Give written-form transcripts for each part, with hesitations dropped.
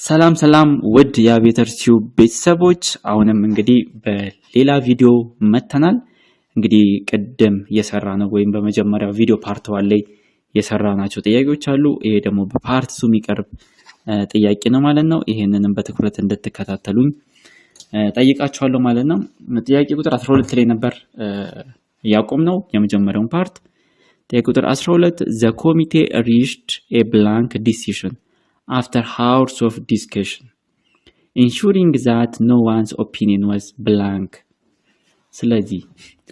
ሰላም ሰላም ውድ የአቤተር ቲዩብ ቤተሰቦች፣ አሁንም እንግዲህ በሌላ ቪዲዮ መተናል። እንግዲህ ቅድም የሰራነው ወይም በመጀመሪያው ቪዲዮ part one ላይ የሰራናቸው ጥያቄዎች አሉ። ይሄ ደግሞ በ part two የሚቀርብ ጥያቄ ነው ማለት ነው። ይሄንንም በትኩረት እንድትከታተሉኝ ጠይቃችኋለሁ ማለት ነው። ጥያቄ ቁጥር 12 ላይ ነበር ያቆምነው የመጀመሪያውን part። ጥያቄ ቁጥር 12፣ "The committee reached a blank decision after hours of discussion, ensuring that no one's opinion was blank።" ስለዚህ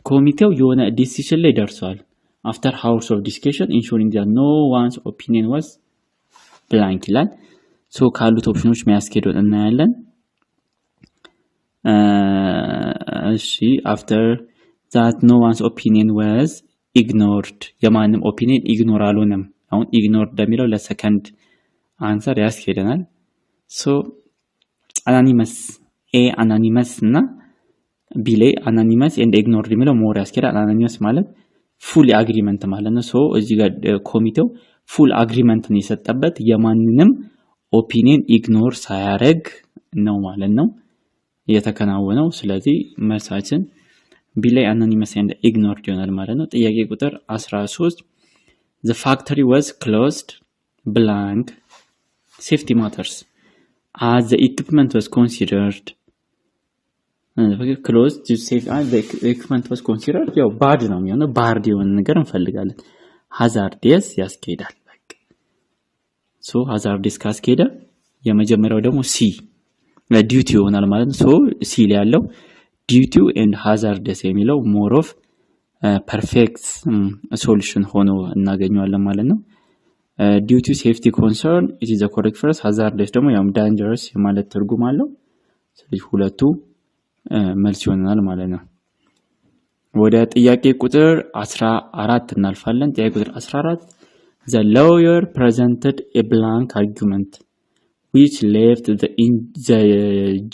ኮሚቴው የሆነ decision ላይ ደርሷል። "After hours of discussion, ensuring that no one's opinion was blank" ይላል። So ካሉት ኦፕሽኖች የሚያስኬደውን እናያለን። እሺ፣ after that no one's opinion was ignored፣ የማንም opinion ignore አልሆነም። አሁን ignored እንደሚለው ለ second answer ያስኬደናል። So unanimous፣ A unanimous እና B ላይ unanimous and ignored የሚለው more ያስኬዳል። Unanimous ማለት full agreement ማለት ነው። So እዚህ ጋር ኮሚቴው full agreement ነው የሰጠበት፣ የማንንም opinion ignore ሳያደርግ ነው ማለት ነው የተከናወነው። ስለዚህ መልሳችን B ላይ unanimous and ignored ይሆናል ማለት ነው። ጥያቄ ቁጥር 13፣ "The factory was closed blank safety matters as the equipment was considered closed." Equipment was considered ያው bad ነው የሚሆነው። Bad የሆነ ነገር እንፈልጋለን። Hazardous ያስኬዳል። So hazardous ካስኬደ የመጀመሪያው ደግሞ C due to ይሆናል ማለት ነው። So C ላይ ያለው due to and hazardous የሚለው more of perfect solution ሆኖ እናገኘዋለን ማለት ነው። Due to safety concern, it is correct phrase። Hazardous ደግሞ ያው dangerous የማለት ትርጉም አለው። ስለዚህ ሁለቱ መልስ ይሆናል ማለት ነው። ወደ ጥያቄ ቁጥር 14 እናልፋለን። ጥያቄ ቁጥር 14፣ "The lawyer presented a blank argument which left the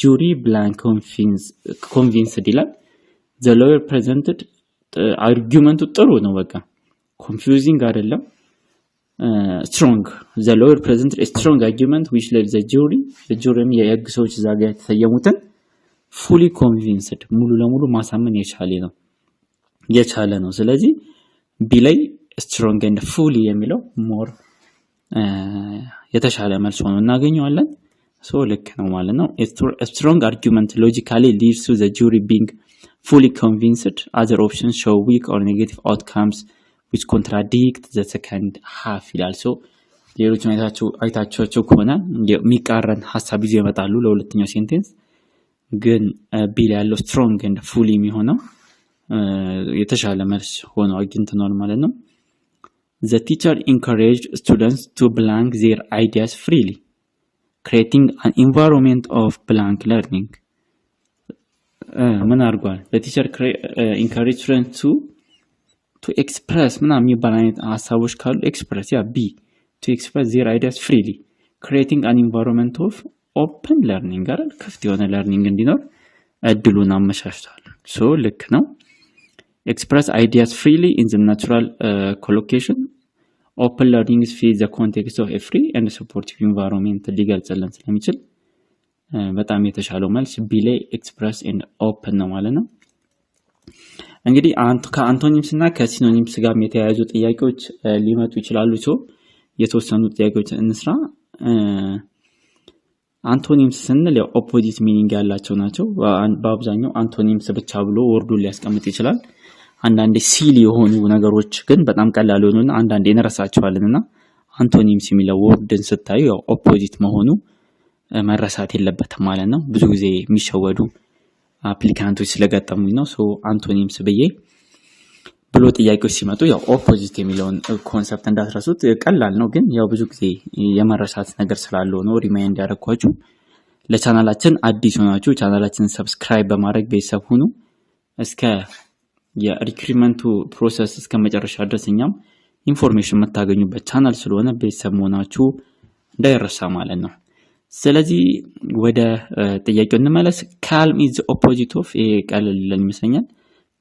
jury blank convinced" ይላል። The lawyer presented argument ኡ ጥሩ ነው፣ በቃ confusing አይደለም። Strong፣ the lawyer presented strong argument which left the jury፣ jury የህግ ሰዎች እዛ ጋር የተሰየሙትን፣ fully convinced፣ ሙሉ ለሙሉ ማሳመን የቻለ ነው። ስለዚህ B ላይ strong and fully የሚለው more የተሻለ መልስ ሆኖ እናገኘዋለን። So ልክ ነው ማለት ነው። Strong argument logically leads to the jury being fully convinced. Other options show weak or negative outcomes which contradict the second half ይላል። So ሌሎችን አይታችኋቸው ከሆነ የሚቃረን ሀሳብ ይዞ ይመጣሉ ለሁለተኛው sentence። ግን B ላይ ያለው strong and fully የሚሆነው የተሻለ መልስ ሆኖ አግኝተነዋል ማለት ነው። "The teacher encouraged students to blank their ideas freely, creating an environment of blank learning።" ምን አድርጓል? The teacher encouraged students to express ምናምን የሚባል አይነት ሀሳቦች ካሉ express፣ yeah፣ B to express their ideas freely, creating an environment of open learning አይደል? ክፍት የሆነ learning እንዲኖር እድሉን አመቻችቷል። So ልክ ነው። Express ideas freely in the natural collocation፣ open learning fit the context of free and supportive environment ሊገልጽልን ስለሚችል በጣም የተሻለው መልስ B ላይ express and open ነው ማለት ነው። እንግዲህ ከ antonyms እና ከ synonyms ጋር የተያያዙ ጥያቄዎች ሊመጡ ይችላሉ። So የተወሰኑ ጥያቄዎች እንስራ። Antonyms ስንል ያው opposite meaning ያላቸው ናቸው። በአብዛኛው antonyms ብቻ ብሎ word ኡን ሊያስቀምጥ ይችላል። አንዳንዴ silly የሆኑ ነገሮች ግን በጣም ቀላል የሆኑና አንዳንዴ እንረሳቸዋለን እና antonyms የሚለው word ን ስታዩ ያው opposite መሆኑ መረሳት የለበትም ማለት ነው። ብዙ ጊዜ የሚሸወዱ applicant ኦች ስለገጠሙኝ ነው። So antonyms ብዬ ብሎ ጥያቄዎች ሲመጡ ያው opposite የሚለውን concept እንዳትረሱት። ቀላል ነው፣ ግን ያው ብዙ ጊዜ የመረሳት ነገር ስላለው ነው remind ያደረኳችሁ። ለቻናላችን አዲስ ሆናችሁ ቻናላችንን subscribe በማድረግ ቤተሰብ ሁኑ። እስከ የ recruitment ኡ process እስከ መጨረሻ ድረስ እኛም information የምታገኙበት ቻናል ስለሆነ ቤተሰብ መሆናችሁ እንዳይረሳ ማለት ነው። ስለዚህ ወደ ጥያቄው እንመለስ። Calm is opposite of፣ ይሄ ቀለል ይመስለኛል።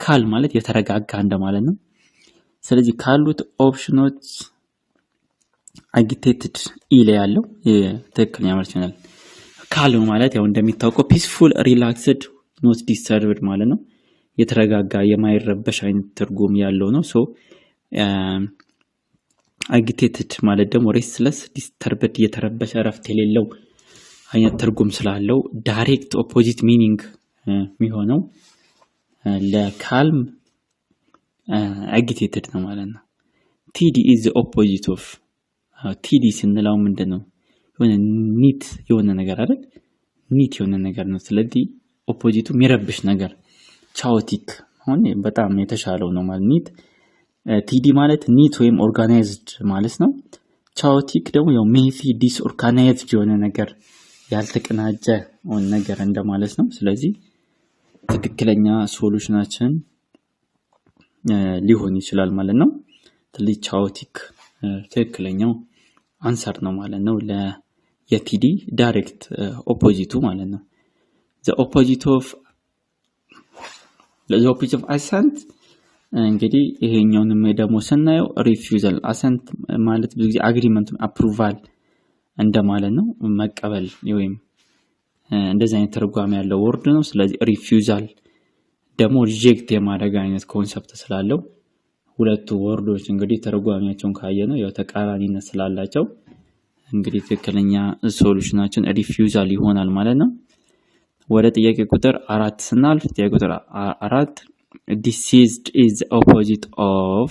Calm ማለት የተረጋጋ እንደማለት ነው። ስለዚህ ካሉት option ኖች agitated E ላይ ያለው ትክክለኛ መልስ ይሆናል። Calm ማለት ያው እንደሚታወቀው peaceful, relaxed, not disturbed ማለት ነው። የተረጋጋ፣ የማይረበሽ አይነት ትርጉም ያለው ነው። So agitated ማለት ደግሞ restless, disturbed፣ የተረበሸ፣ እረፍት የሌለው አይነት ትርጉም ስላለው direct opposite meaning የሚሆነው ለ calm agitated ነው ማለት ነው። Tidy is opposite of፣ tidy ስንለው ምንድን ነው? የሆነ neat የሆነ ነገር አይደል? Neat የሆነ ነገር ነው። ስለዚህ opposite ኡ የሚረብሽ ነገር chaotic አሁን በጣም የተሻለው ነው ማለት። Neat፣ tidy ማለት neat ወይም organized ማለት ነው። Chaotic ደግሞ ያው messy, disorganized የሆነ ነገር፣ ያልተቀናጀ ነገር እንደማለት ነው። ስለዚህ ትክክለኛ solution ኣችን ሊሆን ይችላል ማለት ነው። ስለዚህ chaotic ትክክለኛው answer ነው ማለት ነው። የ tidy direct opposite ኡ ማለት ነው። The opposite of assent እንግዲህ ይሄኛውንም ደግሞ ስናየው refusal። Assent ማለት ብዙ ጊዜ agreement፣ approval እንደማለት ነው። መቀበል ወይም እንደዚህ አይነት ትርጓሜ ያለው word ነው። ስለዚህ refusal ደግሞ reject የማድረግ አይነት concept ስላለው ሁለቱ word ኦች እንግዲህ ትርጓሜያቸውን ካየነው ያው ተቃራኒነት ስላላቸው እንግዲህ ትክክለኛ solution ኣችን refusal ይሆናል ማለት ነው። ወደ ጥያቄ ቁጥር 4 ስናልፍ፣ ጥያቄ ቁጥር 4 deceased is opposite of፣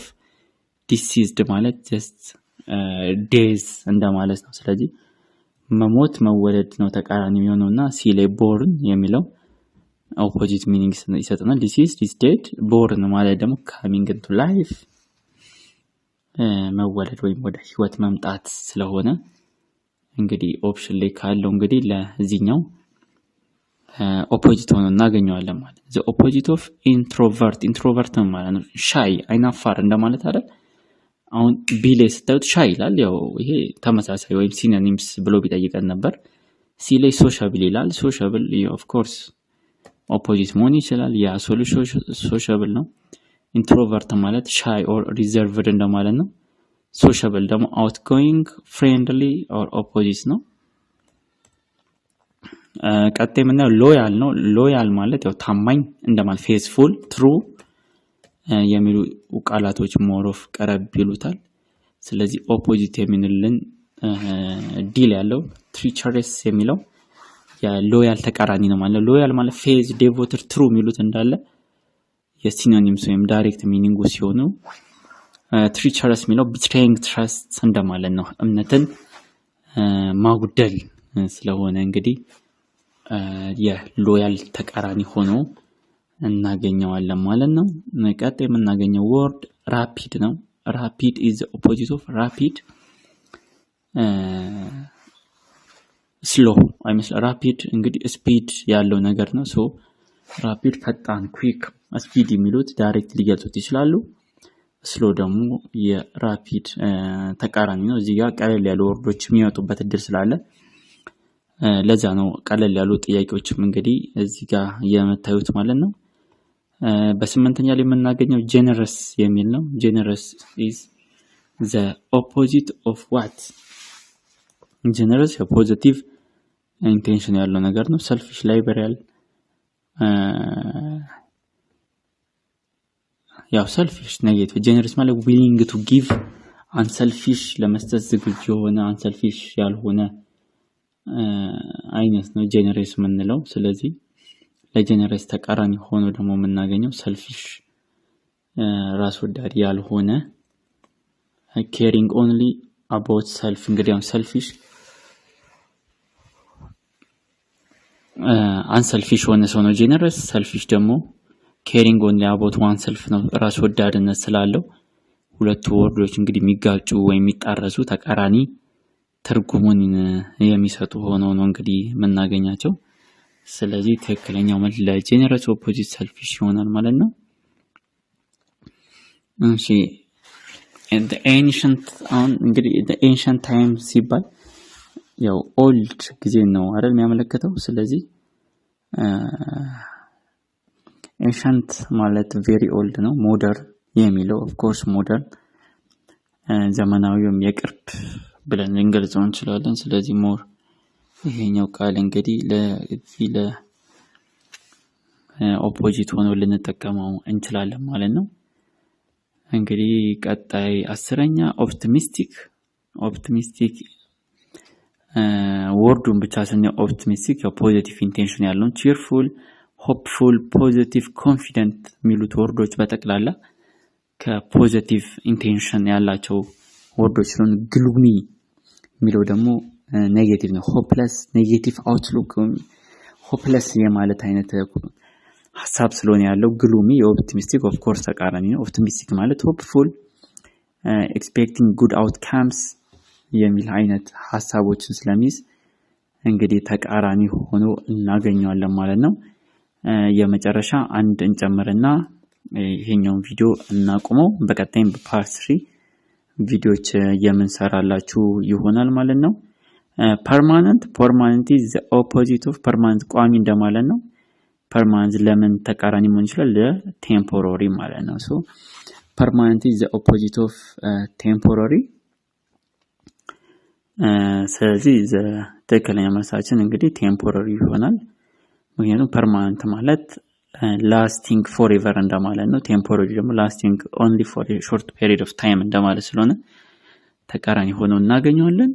deceased ማለት just death እንደማለት ነው። ስለዚህ መሞት መወለድ ነው ተቃራኒ የሚሆነው እና C ላይ born የሚለው opposite meaning ይሰጠናል። Deceased is dead፣ born ማለት ደግሞ coming into life፣ መወለድ ወይም ወደ ህይወት መምጣት ስለሆነ እንግዲህ option ላይ ካለው እንግዲህ ለዚህኛው opposite ሆኖ እናገኘዋለን ማለት ነው። The opposite of introvert፣ introvert ማለት ነው shy፣ አይናፋር እንደማለት አይደል? አሁን B ላይ ስታዩት shy ይላል። ያው ይሄ ተመሳሳይ ወይም synonyms ብሎ ቢጠይቀን ነበር። C ላይ sociable ይላል። Sociable of course opposite መሆን ይችላል። ያ sociable ነው። Introvert ማለት shy or reserved እንደማለት ነው። Sociable ደግሞ outgoing, friendly or opposite ነው። ቀጣይ የምናየው loyal ነው። Loyal ማለት ያው ታማኝ እንደማለት፣ faithful, true የሚሉ ቃላቶች more of ቀረብ ይሉታል። ስለዚህ opposite የሚንልን D ላይ ያለው treacherous የሚለው የ loyal ተቃራኒ ነው ማለት ነው። Loyal ማለት faith, devoted, true የሚሉት እንዳለ የ synonyms ወይም direct meaning ኡ ሲሆኑ treacherous የሚለው betraying trust እንደማለት ነው። እምነትን ማጉደል ስለሆነ እንግዲህ የ loyal ተቃራኒ ሆኖ እናገኘዋለን ማለት ነው። ቀጣይ የምናገኘው word rapid ነው። Rapid is opposite of rapid፣ slow አይመስል። Rapid እንግዲህ speed ያለው ነገር ነው። So rapid ፈጣን፣ quick፣ speed የሚሉት direct ሊገልጹት ይችላሉ። Slow ደግሞ የ rapid ተቃራኒ ነው። እዚህ ጋር ቀለል ያሉ word ኦች የሚመጡበት እድል ስላለ ለዛ ነው ቀለል ያሉ ጥያቄዎችም እንግዲህ እዚህ ጋር የምታዩት ማለት ነው። በስምንተኛ ላይ የምናገኘው generous የሚል ነው። Generous is the opposite of what? Generous positive intention ያለው ነገር ነው። Selfish, liberal፣ ያው selfish negative። Generous ማለት willing to give, unselfish፣ ለመስጠት ዝግጁ የሆነ፣ unselfish ያልሆነ አይነት ነው generous የምንለው። ስለዚህ ለ generous ተቃራኒ ሆኖ ደግሞ የምናገኘው selfish፣ ራስ ወዳድ ያልሆነ፣ caring only about self። እንግዲህ አሁን selfish፣ unselfish የሆነ ሰው ነው generous። Selfish ደግሞ caring only about oneself ነው፣ ራስ ወዳድነት ስላለው ሁለቱ word ኦች እንግዲህ የሚጋጩ ወይም የሚጣረሱ፣ ተቃራኒ ትርጉሙን የሚሰጡ ሆነው ነው እንግዲህ የምናገኛቸው። ስለዚህ ትክክለኛው መልስ ለ generous opposite selfish ይሆናል ማለት ነው። እሺ፣ ancient፣ አሁን እንግዲህ ancient time ሲባል ያው old ጊዜ ነው አይደል የሚያመለክተው። ስለዚህ ancient ማለት very old ነው። Modern የሚለው of course modern ዘመናዊ ወይም የቅርብ ብለን ልንገልጸው እንችላለን። ስለዚህ more ይሄኛው ቃል እንግዲህ ለዚህ ለ opposite ሆኖ ልንጠቀመው እንችላለን ማለት ነው። እንግዲህ ቀጣይ 10ኛ optimistic። Optimistic word ኡን ብቻ ስናየው optimistic positive intention ያለውን cheerful፣ hopeful፣ positive፣ confident የሚሉት word ኦች በጠቅላላ ከ positive intention ያላቸው word ኦች ስለሆኑ gloomy የሚለው ደግሞ negative ነው። Hopeless፣ negative outlook፣ hopeless የማለት አይነት ሀሳብ ስለሆነ ያለው gloomy የ optimistic of course ተቃራኒ ነው። Optimistic ማለት hopeful፣ expecting good outcomes የሚል አይነት ሀሳቦችን ስለሚይዝ እንግዲህ ተቃራኒ ሆኖ እናገኘዋለን ማለት ነው። የመጨረሻ አንድ እንጨምርና ይሄኛውን ቪዲዮ እናቁመው። በቀጣይም በ part 3 ቪዲዮዎች የምንሰራላችሁ ይሆናል ማለት ነው። Permanent። Permanent is the opposite of permanent፣ ቋሚ እንደማለት ነው። Permanent ለምን ተቃራኒ መሆን ይችላል? ለ temporary ማለት ነው። So permanent is the opposite of temporary። ስለዚህ ትክክለኛ መልሳችን እንግዲህ temporary ይሆናል። ምክንያቱም permanent ማለት lasting forever እንደማለት ነው። Temporary ደግሞ lasting only for short period of time እንደማለት ስለሆነ ተቃራኒ ሆኖ እናገኘዋለን።